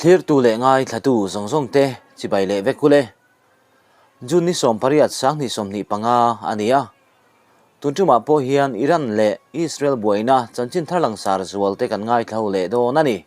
Thlirtu leh ngaithlatu zawng zawng te chibai leh vek ule. June ni 18 2025 a ni a. Tun tumah pawh hian Iran leh Israel buaina chanchin thar langsar zual te kan ngaithla ho leh dawn a ni.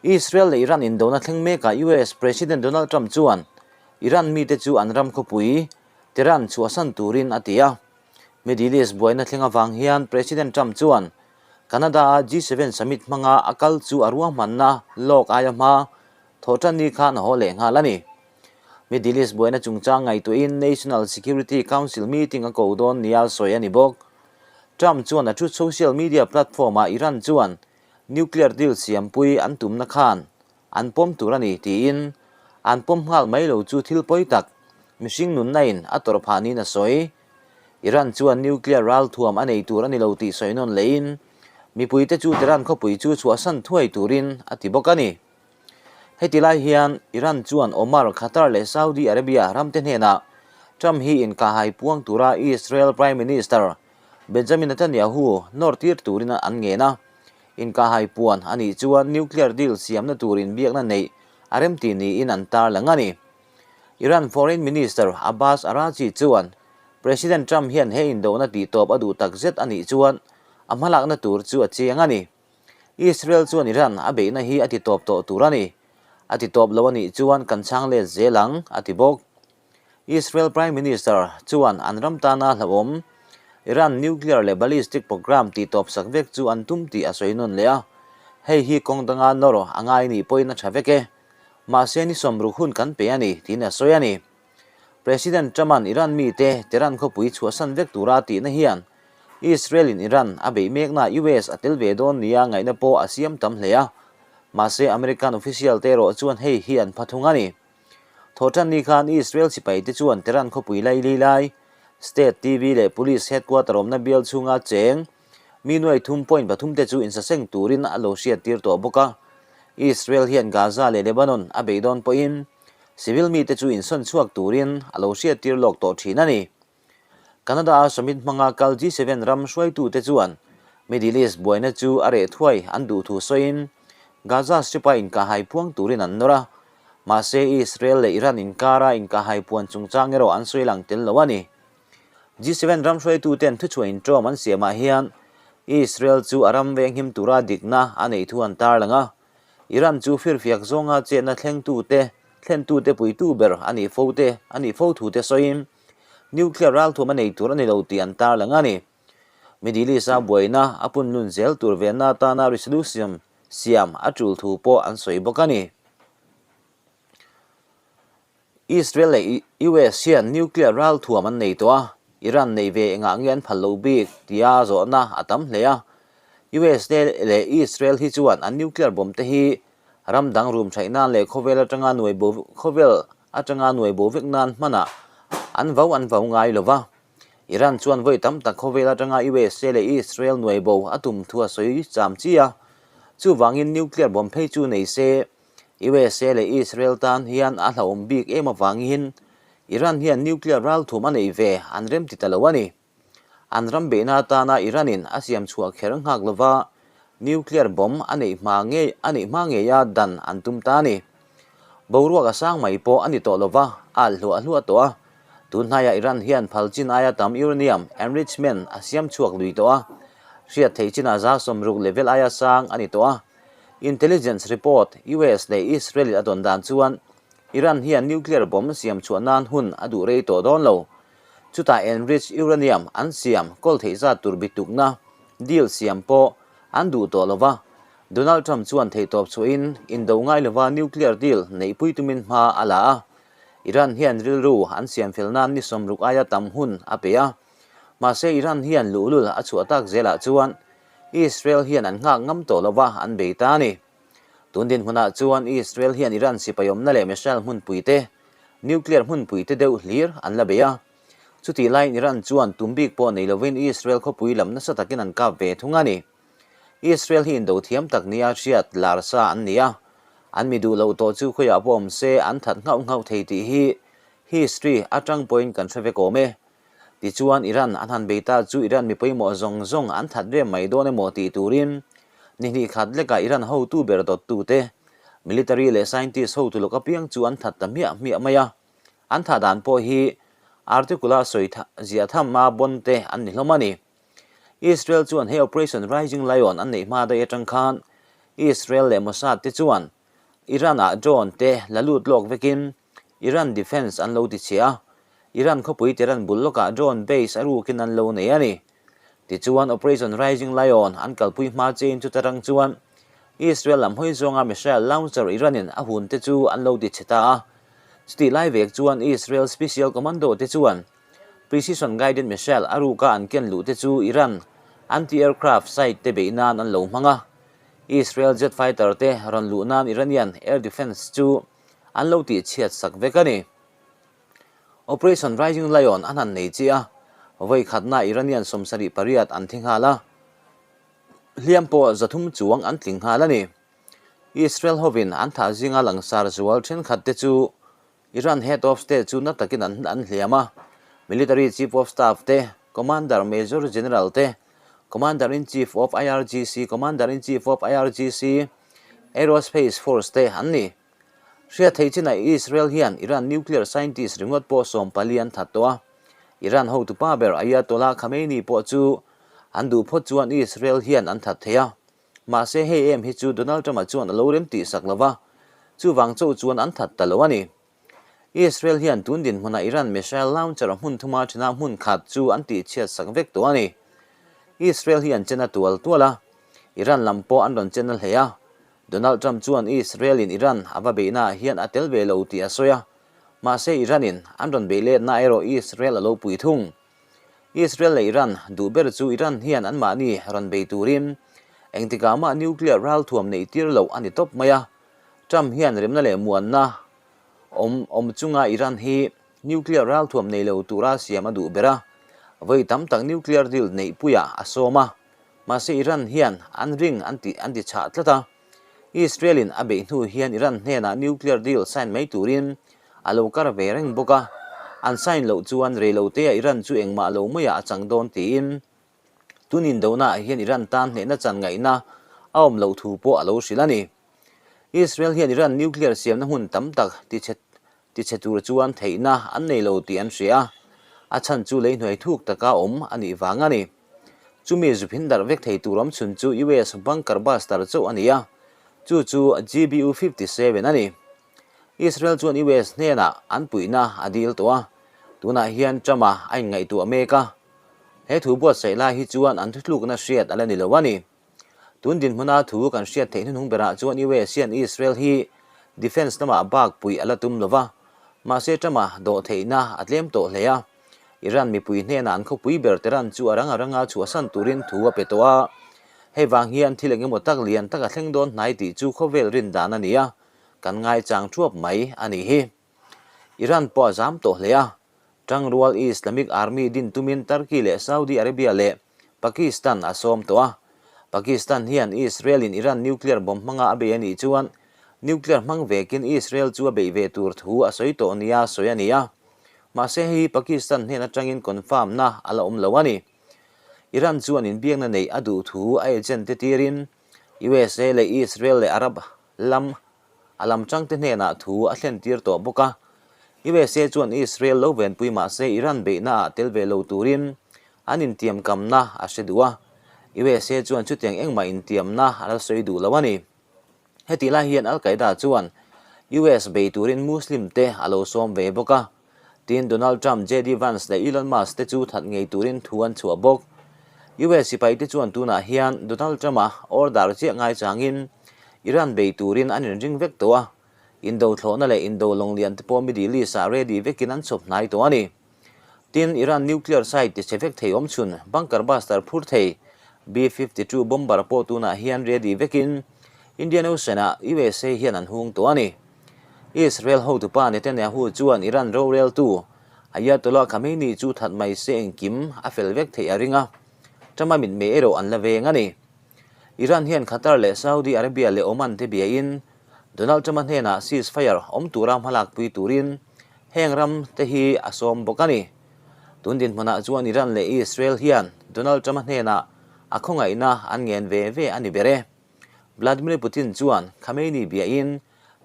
Israel leh Iran indona thleng mekah US President Donald Trump chuan Iran mite chu an ram khawpui Tehran chhuahsan turin a ti a. Middle East buaina thleng avang hian President Trump chuan Canada-a G7 summit hmanga a kal chu a ruahmanna lawk aia hma thawhṭan ni khan a haw leh nghal a ni. Middle East buaina chungchang ngaihtuahin National Security Council meeting a ko dawn nia sawi a ni bawk. Trump chuan a Truth Social media platform-ah Iran chuan nuclear deal siampui an tumna khan an pawm tur a ni tiin an pawm nghal mai lo chu thil pawi tak mihring nunna in a tawrh phah niin a sawi. Iran chuan nuclear ralthuam a nei tur a ni lo tih sawi nawn lehin mipuite chu Tehran khawpui chu chhuahsan thuai turin a ti bawk a ni. Heti lai hian Iran chuan Omar, Qatar leh Saudi Arabia ramte hnenah Trump hi inkahhai puang tura Israel Prime Minister Benjamin Netanyahu nawr tir turin an ngen a. Inkahhai puan a nih chuan nuclear deal siamna tur inbiakna neih a remti niin an tarlang a ni. Iran Foreign Minister Abbas Araghchi chuan President Trump hian he indona tihtawp a duh takzet a nih chuan a hmalakna tur chu a chiang a ni. Israel chuan Iran a beihna hi a titawp tawh tur a ni. A titawp lo a nih chuan kan chhang let zel ang, a ti bawk. Israel Prime Minister chuan an ram tana hlauhawm Iran nuclear leh ballistic programme tihtawp sak vek chu an tum tih a sawi nawn leh a. Hei hi kawng danga nawr a ngai nih pawhin a tha vek e. Mahse ni sawmruk hun kan pe a ni, tiin a sawi a ni. President Trump-a'n Iran mite Tehran khawpui chhuahsan vek tura a tihna hian Israel-in Iran a beih meknaah US a tel ve dawn nia ngaihna pawh a siam tam hle a. Mahse American official te erawh chuan hei hi an pha thung a ni. Thawhṭan ni khan Israel sipaite chuan Tehran khawpui laili lai, State TV leh Police headquarter awmna bial chhunga cheng mi nuai thum point pathum te chu insaseng turin a lo hriattir tawh bawk a. Israel hian Gaza leh Lebanon a beih dawn pawhin Civil mite chu insawn chhuak turin a lo hriattir lawk tawh thin a ni. Canada-a summit hmanga kal G7 ram hruaitute chuan Middle East buaina chu a reh thuai an duh thu sawiin Gaza Strip-a inkahhai phuang turin an nawr a. Mahse, Israel leh Iran inkara inkahhai phuan chungchang erawh an sawi lang tel lo a ni. G7 ram hruaituten thuchhuah inṭawm an siamah hian Israel chu a ram venghim tura dikna a neih thu an tarlang a. Iran chu firfiak zawnga chetna thlengtute thlentute puitu ber a nih fo te a nih fo thute sawiin nuclear ralthuam a nei tur a ni lo tih an tarlang a ni. Middle East-a buaina a punlun zel tur venna atana resolution siam a tul thu pawh an sawi bawk a ni. Israel leh US hian nuclear ralthuam an nei tawh a, Iran nei ve engah nge an phal lo bik tia zawhna a tam hle a. USA leh Israel hi chuan an nuclear bomb te hi ram dang rum thaih nan leh khawvel atanga nuai bo khawvel atanga nuai bo vek nan hmanah an vau an vau ngai lo va. Iran chuan vawi tam tak khawvel atanga USA leh Israel nuai bo a tum thu a sawi cham chi a. Chuvangin nuclear bomb phei chu nei se USA leh Israel tan hian a hlauhawm bik em avangin Iran hian nuclear ralthum a neih ve an rem ti ta lo a ni. An ram beihna atana Iran-in a siam chhuah kher nghak lova nuclear bomb a neih hma ngei a neih hma ngeia dan an tum ta a ni. Boruak a sang mai pawh a ni tawh lova a alh hluah hluah tawh a. Tun hnaiah Iran hian phal chin aia tam uranium enrichment a siam chhuak lui tawh a. Hriat theih chinah 60% level aia sang a ni tawh a. Intelligence report, US leh Israel-in a dawn dan chuan Iran hian nuclear bomb siam chhuah nan hun a duh rei tawh dawn lo. Chutah enriched uranium an siam kawl theih zat tur bitukna deal siam pawh an duh tawh lo va. Donald Trump chuan theihtawp chhuahin indo ngai lova nuclear deal neihpui tumin hma a la a. Iran hian rilru an siam fel nan ni 60 aia tam hun a pe a. Mahse Iran hian luhlul a chhuah tak zelah chuan Israel hian an nghak ngam tawh lova an bei ta a ni. Tun dinhmunah chuan Israel hian Iran sipai awmna leh missile hmunpui te, nuclear hmunpui te deuh hlir an la bei a. Chutih laiin Iran chuan tum bik pawh nei lovin Israel khawpui lam nasa takin an kap ve thung a ni. Israel hi indo thiam tak nia hriat lar sa an ni a, an mi duh loh tawh chu khawiah pawh awm se an that nghauh nghauh thei tih hi history atang pawhin kan hre vek awm e. Tichuan Iran an han bei ta chu Iran mi pawimawh zawng zawng an that ve mai dawn emaw tih turin ni hnih khat lekah Iran hotu ber dawttute Military leh scientist hotu lawk apiang chu an that ta hmiah hmiah mai a. An thah dan pawh hi article-a sawi ziah tham a bon te an ni hlawm a ni. Israel chuan he Operation Rising Lion an neih hma daih atang khan Israel leh Mossad te chuan Iran-ah drone te la lut lawk vekin Iran defence an lo ti chhia a, Iran khawpui Tehran bul lawkah drone base a rukin an lo nei a ni. Tichuan Operation Rising Lion an kalpui hma chein chuta rang chuan Israel lam hawi zawnga missile launcher Iran-in a hun te chu an lo ti chhe ta a. Chutih lai vek chuan Israel Special Commando te chuan Precision Guided Missile a ruka an ken luh te chu Iran anti-aircraft site te beih nan an lo hmang a. Israel jet fighter te rawn luh nan Iranian air defence chu an lo tih chhiat sak vek a ni. Operation Rising Lion an han nei chiah a, vawi khatna Iranian 78 an thi nghal a, hliam pawh 300 chuang an tling nghal a ni. Israel hovin an thah zinga langsar zual thenkhat te chu Iran Head of State chu na takin an an hliam a, Military Chief of Staff te, Commander Major General te, Commander-in-Chief of IRGC, Commander-in-Chief of IRGC, Aerospace Force te an ni. Hriat theih chinah Israel hian Iran nuclear scientist ringawt pawh 14 an that tawh a. Iran hotupa ber Ayatollah Khamenei pawh chu an duh phawt chuan Israel hian an that thei a. Mahse hei em hi chu Donald Trump-a chuan a lo rem tih sak lo va, chuvang chauh chuan an that ta lo a ni. Israel hian tun dinhmunah Iran missile launcher hmun thuma ṭhina hmun khat chu an tihchhiat sak vek tawh a ni. Israel hi an chen a tual tual a, Iran lam pawh an rawn chen a hlei a. Donald Trump chuan Israel-in Iran a va beihnaah hian a tel ve lo tih a sawi a, mahse Iran-in an rawn beih letna erawh Israel a lo pui thung. Israel leh Iran duh ber chu Iran hian anmahni rawn bei turin engtikah mah nuclear ralthuam neih tir loh a ni tawp mai a. Trump hian remna leh muanna awm awm chunga Iran hi nuclear ralthuam nei lo tura siam a duh ber a, vawi tam tak nuclear deal neihpuiah a sawm a, mahse Iran hian an ring an ti an ti chhah tlat a. Israel-in a beih hnu hian Iran hnenah nuclear deal sign mai turin a lo kar ve reng bawk a, an sign loh chuan reilotea Iran chu engmah lo maiah a chang dawn tiin tun indonaah hian Iran tan hnehna chan ngaihna a awm loh thu pawh a lo hrilh a ni. Israel hian Iran nuclear siamna hmun tam tak tichhe tichhe tur chuan theihna an nei lo tih an hria a, a chhan chu leihnuai thuk taka awm a nih vang a ni. Chumi zuphin darh vek thei tur awm chhun chu US bunker buster chauh a ni a, chu chu GBU 57 a ni. Israel chuan US hnenah an puihna a dil tawh a, tunah hian Trump-a a inngaihtuah mek a. He thu buatsaih lai hi chuan an thutlukna hriat a la ni lo a ni. Tun dinhmuna thu kan hriat theih hnuhnung berah chuan US hian Israel hi defence lamah bak puih a la tum lo va, mahse Trump-a dawh theihna a tlem tawh hle a. Iran mipui hnenah an khawpui ber Tehran chu a rang a ranga chhuahsan turin thu a pe tawh a, hei vang hian thil engemaw tak lian tak a thleng dawn hnai tih chu khawvel rin dan a ni a, kan ngaichang thuap mai a nih hi. Iran pawh a zam tawh hle a, Tangrual Islamic Army din tumin Turkey leh Saudi Arabia leh Pakistan a sawm tawh a. Pakistan hian Israel-in Iran nuclear bomb hmanga a bei a nih chuan nuclear hmang vekin Israel chu a beih ve tur thu a sawi tawh nia sawi a ni a. Mahse hei hi Pakistan hnen atangin confirm-na a la awm lo a ni. Iran chuan inbiakna neih a duh thu a agent te tirin USA leh Israel leh Arab lam A lam changte hnenah thu a thlen tir tawh bawk a. USA chuan Israel lo venpui mah se Iran beihnaah tel ve lo turin an intiamkamna a hre duh a. USA chuan chutiang engmah intiamna a la sawi duh lo a ni. Hetih lai hian Al-Qaeda chuan US bei turin Muslim te a lo sawm ve bawk a. Tin, Donald Trump, JD Vance leh Elon Musk te chu that ngei turin thu an chhuah bawk. US sipai te chuan tunah hian Donald Trump-a order chiah ngai changin Iran bei turin an inring vek tawh a, indo thlawhna leh indo lawng lian te pawh Middle East-ah ready vekin an chhawp hnai tawh a ni. Tin, Iran nuclear site tichhe vek thei awm chhun bunker buster phur thei B-52 bomber pawh tunah hian ready vekin Indian Ocean-ah USA hian an hung tawh a ni. Israel hotupa Netanyahu chuan Iran roreltu Ayatollah Khamenei chu that mai se engkim a fel vek theih a ring a, Trump-a mitmei erawh an la veng a ni. Iran hian Qatar leh Saudi Arabia leh Oman te biain Donald Trump-a hnenah ceasefire awm tura hmalakpui turin heng ram te hi a sawm bawk a ni. Tun dinhmunah chuan Iran leh Israel hian Donald Trump-a hnenah a khawngaihna an ngen ve ve a ni ber e. Vladimir Putin chuan Khamenei biain.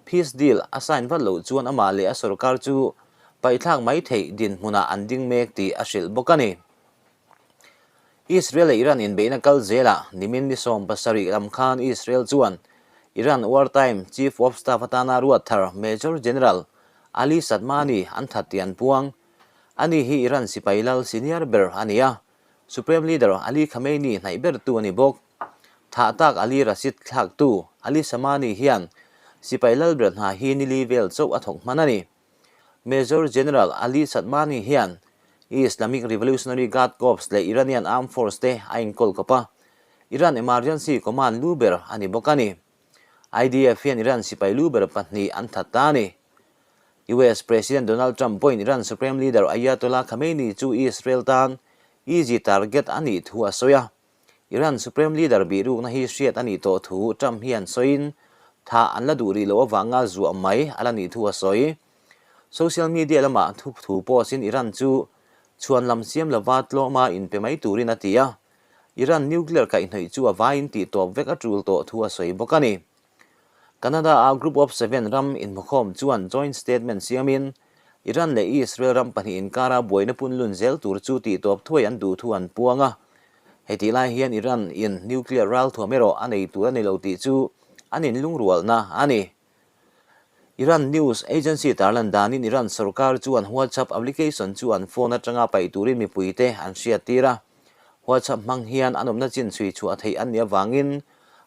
Peace deal a sign vat loh chuan amah leh a sorkar chu paihthlak mai theih dinhmunah an ding mek tih a hrilh bawk a ni. Israel leh Iran inbeihna kal zelah nimin ni 70 lam khan Israel chuan Iran wartime Chief of Staff atana ruat thar Major General Ali Shadmani an that tih an puang. Ani hi Iran sipai lal senior ber a ni a, Supreme Leader Ali Khamenei hnaih bertu a ni bawk. Thah tak Ali Rashid thlaktu Ali Shamani hian sipai lal ber hna hi nili vel chauh a thawk hman a ni. Major General Ali Shadmani hian Islamic Revolutionary Guard Corps leh Iranian Armed Force te a inkawl kawp a, Iran Emergency Command lu ber a ni bawk a ni. IDF hian Iran sipai lu ber pahnih an that ta a ni. US President Donald Trump pawhin Iran Supreme Leader Ayatollah Khamenei chu Israel tan easy target a nih thu a sawi a. Iran Supreme Leader bihrukna hi hriat a nih tawh thu Trump hian sawiin thah an la duh rih loh avanga zuah mai a la nih thu a sawi. Social media lamah thu thu post-in Iran chu chhuan lam siam lova tlawma inpe mai turin a ti a, Iran nuclear kaihhnawih chu a vaiin tihtawp vek a tul tawh thu a sawi bawk a ni. Canada-a Group of Seven ram inhmukhawm chuan joint statement siamin Iran leh Israel ram pahnih inkara buaina punlun zel tur chu tihtawp thuai an duh thu an puang a. Hetih lai hian Iran in nuclear ralthuam erawh a nei tur a ni lo tih chu an inlungrualna a ni. Iran news agency tarlan danin Iran sorkar chuan WhatsApp application chu an phone atanga paih turin mipuite an hriattir a. WhatsApp hmang hian an awmna chin chhui chhuah theih an nih avangin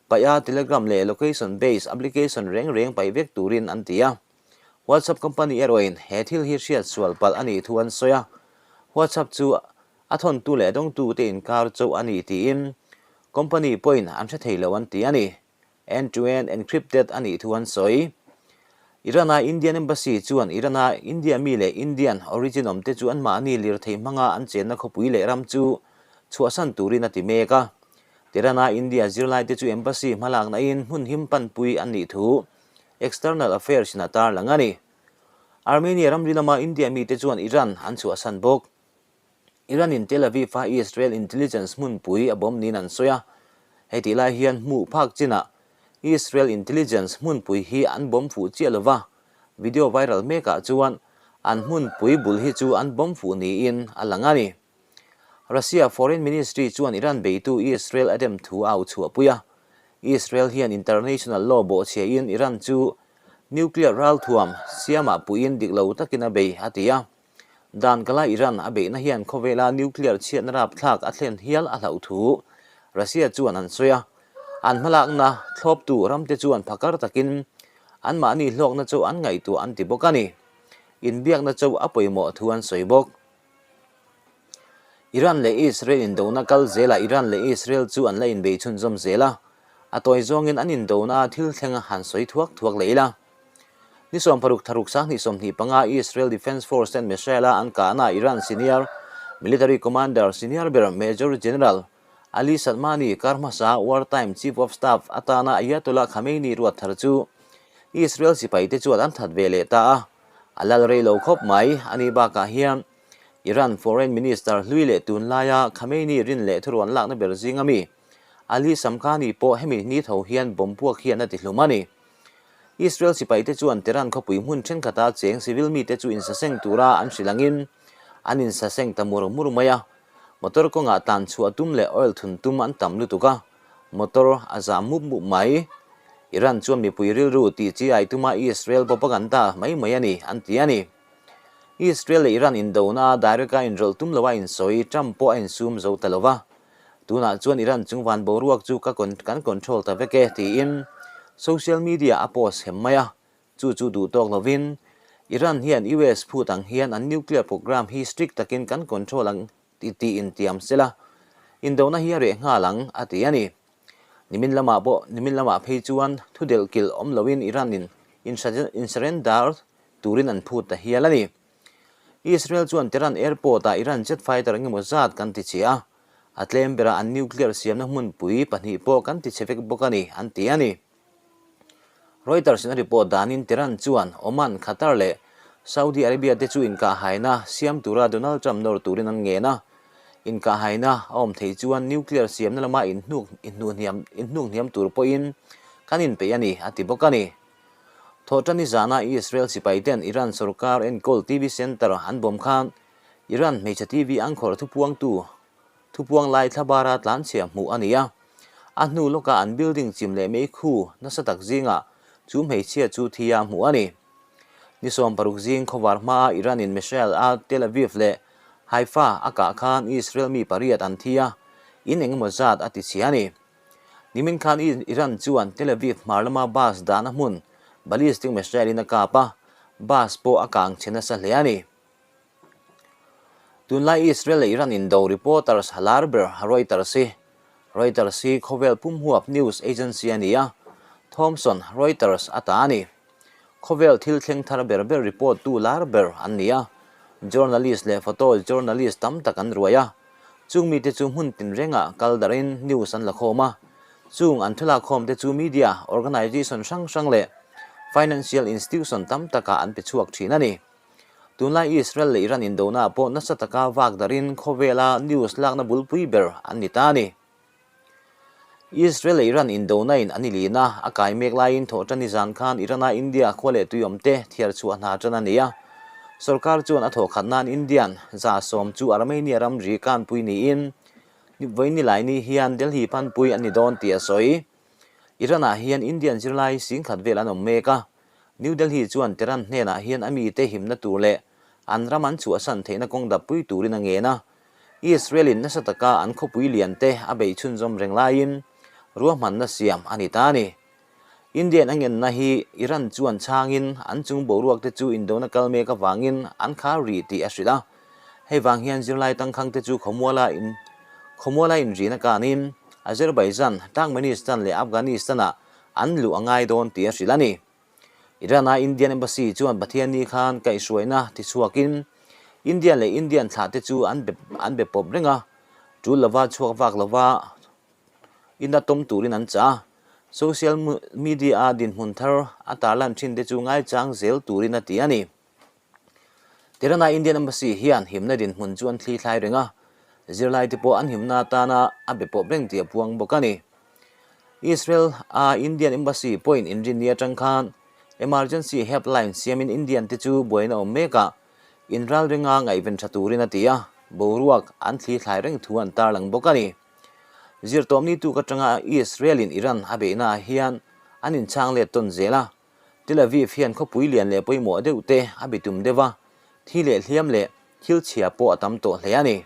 paih a Telegram leh location based application reng reng paih vek turin an ti a. WhatsApp company erawhin he thil hi hriat sual palh a nih thu an sawi a. WhatsApp chu a thawntu leh dawngtu te inkar chauh a ni tiin company pawhin an hre thei lo an ti a ni. End-to-end encrypted a nih thu an sawi. Iran-a Indian Embassy chuan Iran-a India mi leh Indian origin awmte chu anmahni lirthei hmanga an chenna khawpui leh ram chu chhuahsan turin a ti mek a. Tehran-a India zirlaite chu Embassy hmalaknain hmun him panpui an nih thu External Affairs in a tarlang a ni. Armenia ramri lama India mite chuan Iran an chhuahsan bawk. Iran-in Tel Aviv-a Israel intelligence hmunpui a bawm niin an sawi a, hetih lai hian hmuh phak chinah Israel intelligence hmunpui hi an bawm fuh chiah lo va, video viral mekah chuan an hmunpui bul hi chu an bawm fuh niin a lang a ni. Russia Foreign Ministry chuan Iran beitu Israel a dem thu a au chhuahpui a, Israel hian international law bawhchhiain Iran chu nuclear ralthuam siamah puiin dik lo takin a bei a ti a. Dan kala Iran a beihna hian khawvela nuclear chhiatna rapthlak a thlen hial a hlauh thu Russia chuan an sawi a. An hmalakna thlawptu ramte chuan phakar takin anmahni hlawkna chu an ngaihtuah an ti bawk a ni. Inbiakna chu a pawimawh thu an sawi bawk. Iran leh Israel indona kal zelah Iran leh Israel chu an la inbei chhunzawm zel a, a tawi zawngin an indona thil thleng han sawi thuak thuak leh ila. Ni 60 tharuk 20 25 Israel Defense Force ten missile-a an kahna Iran senior military commander senior ber Major General Ali Shadmani kar hmasa wartime chief of staff atana Ayatollah Khamenei ruat thar chu Israel sipaite chuan an that ve leh ta a, a lal rei lo khawp mai a nih bakah hian Iran foreign minister hlui leh tunlaia Khamenei rin leh thuruan lakna ber zinga mi Ali Shamkhani pawh hemi ni tho hian bomb puak hian a tihlum a ni. Israel sipaite chuan Tehran khawpui hmun thenkhatah cheng civil mite chu insaseng tura an hrilh angin an insaseng ta mur mur mai a. Motor kawngah tlan chhuah tum leh oil thun tum an tam lutuk a, motor a zam mup mup mai. Iran chuan mipui rilru tih chi ai tuma Israel propaganda mai mai a ni an ti a ni. Israel leh Iran indona direct a inrawlh tum loa insawi Trump pawh a insum zo ta lo va. Tunah chuan Iran chung van boruak chu ka kan control ta vek e tiin social media a post hem mai a, chu chu duh tawk lovin Iran hian US phut ang hian an nuclear program hi strict takin kan control ang tih intiam sela indona hi a reh nghal ang a ti a ni. Nimin lamah pawh nimin lamah phei chuan thu delh kilh awm loin Iran in insurrender turin an phut ta hial a ni. Israel chuan Tehran airport-ah Iran jet fighter engemaw zat kan ti chhe a, a tlem berah an nuclear siamna hmunpui pahnih pawh kan ti chhe vek bawk a ni, an ti a ni. Reuters-in a report danin Tehran chuan Oman, Qatar leh Saudi Arabia te chu inkahhaina siam tura Donald Trump nawr turin an ngen a. Inkahhaina a awm thei chuan nuclear siamna lama inhnuk hniam tur pawhin kan inpeih a ni, a ti bawk a ni. Thawhṭani zana Israel sipaiten Iran sorkar enkawl TV center an bawm khan Iran hmeichhe TV anchor thupuangtu thupuang lai thlabara tlanchhia hmuh a ni a. A hnu lawkah an building chim leh meikhu nasa tak zingah chu hmeichhia chu thi a hmuh a ni. Ni 60 zing khawvar hmaa Iran-in missile a Tel Aviv leh Haifa a kah khan Israel mi pariat an thi a, in engemaw zat a tichhia a ni. Nimin khan Iran chuan Tel Aviv hmar lama bus dahna hmun ballistic missile-in a kap a, bus pawh a kang chhe nasa hle a ni. Tunlai Israel leh Iran indo reporters lar ber Reuters hi Reuters hi khawvel pumhuap news agency a ni a, Thomson Reuters a ta a ni. Khawvel thil thleng thar ber ber report tu lar ber an ni a, journalist leh photo journalist tam tak an ruai a, Chung mite chu hmun tinrengah kal darhin news an la khawm a, chung an thulak khawmte chu media organization hrang hrang leh financial institution tam takah an pe chhuak thin a ni. Tunlai Israel leh Iran indona pawh nasa taka vak darhin khawvela news lakna bulpui ber an ni ta a ni. Israel leh Iran indona in an ilin a, a kai mek laiin thawhṭani zan khan Iran-a India khua leh tui awmte thiar chhuah hna ṭan a ni a. Sorkar chuan a thawhkhat nan Indian 100 chu Armenia ramri kanpui niin vawi ni hian Delhi panpui an ni dawn tih a sawi. Iran-ah hian Indian zirlai 10,000 vel an awm mek a. New Delhi chuan Tehran hnenah hian a mite himna tur leh an ram an chhuahsan theihna kawng dappui turin a ngen a. Israel-in nasa taka an khawpui liante a beih chhunzawm reng laiin ruahmanna siam a ni ta a ni. Indian a ngenna hi Iran chuan chhangin an chung boruakte chu indona kal mek avangin an khar rih tih a hrilh a. Hei vang hian zirlai tangkhangte chu khawmuala in khawmuala inrihna kanin Azerbaijan, Turkmenistan leh Afghanistan-ah an luh a ngai dawn tih a hrilh a ni. Iran-a Indian Embassy chuan Pathianni khan kaihhruaina tichhuakin India leh Indian thlahte chu an be an be pawp reng a, tul lova chhuak vak lova ina tawm turin an chah a. Social media-a dinhmun thar a tarlan thinte chu ngaichang zel turin a ti a ni. Tehran-a Indian Embassy hian himna dinhmun chu an thli thlai reng a, zirlaite pawh an himna atana a be pawp reng tih a puang bawk a ni. Israel-a Indian Embassy pawhin inrinni atang khan emergency helpline siamin Indian te chu buaina awm mekah inral ringa ngaihven tha turin a ti a, boruak an thli thlai reng thu an tarlang bawk a ni. Zirtawpni tuk atanga Israel-in Iran a beihnaah hian an inchhang let tawn zel a, Tel Aviv hian khawpui lian leh pawimawh deuh te a bitum deuh a, thi leh hliam leh thil chhia pawh a tam tawh hle a ni.